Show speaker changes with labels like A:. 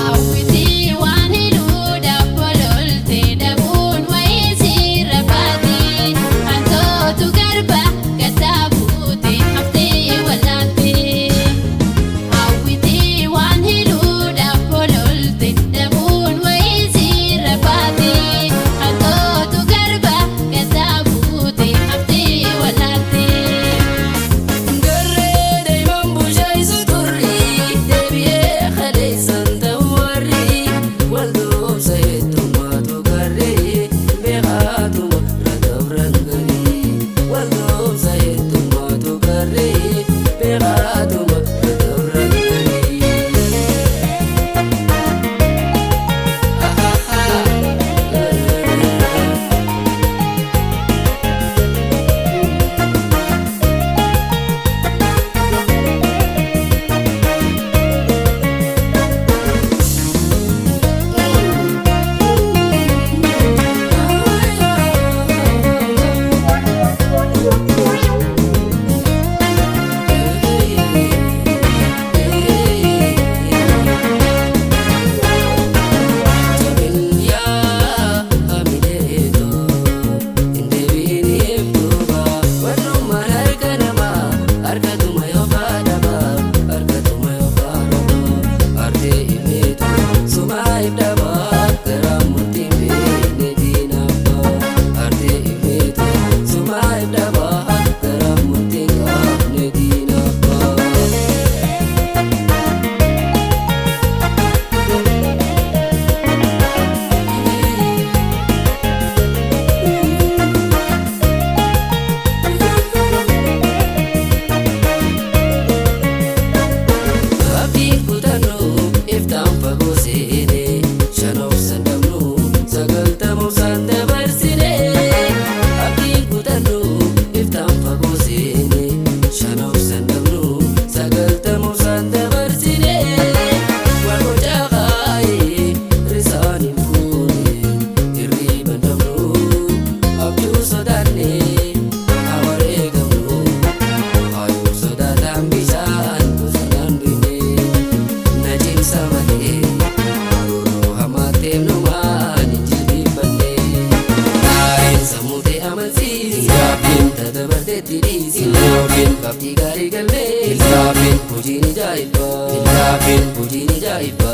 A: Hawwitii waan hidhuudhaaf bololtee dhabuun wayii sirra baati. Hantoota garba gataa buute haftee wallaalte. Hawwitii waan hidhuudhaaf bololtee dhabuun wayii sirra baati. Hantoota garba gataa buute haftee wallaalte.
B: Garee deeman bushaayisuu turri deebi'ee kaleessan ta'uu warri waldoomsa heddummaatu garee beekaatuma ragabran garii waldoomsa heddummaatu garee beekaatuma ragabran garii. Abdiin kutannoo iftaan fagoo seenee shanoof sandabnuu sagaltamuuf san dabarsinee. Abdiin kutannoo iftaan fagoo seenee shanoof sandabnuu sagaltamuuf san dabarsinee. Walhojaa kaayee risaan hin fuune hirriba dhabnuu abjuu sodaannee hawaree gamnuu. Haayuu sodaataan bishaan bosonaan duynee na cimsa malee yeroo hamaateef numaan hin jilbiiffannee. Taa'een sammuu ta'e amansiisi gaaffiin tadabarteetti dhiisi yookiin qabxii gaarii galmee gaaffiin hojiin ajaa'ibaa gaaffiin hojiin ajaa'ibaa.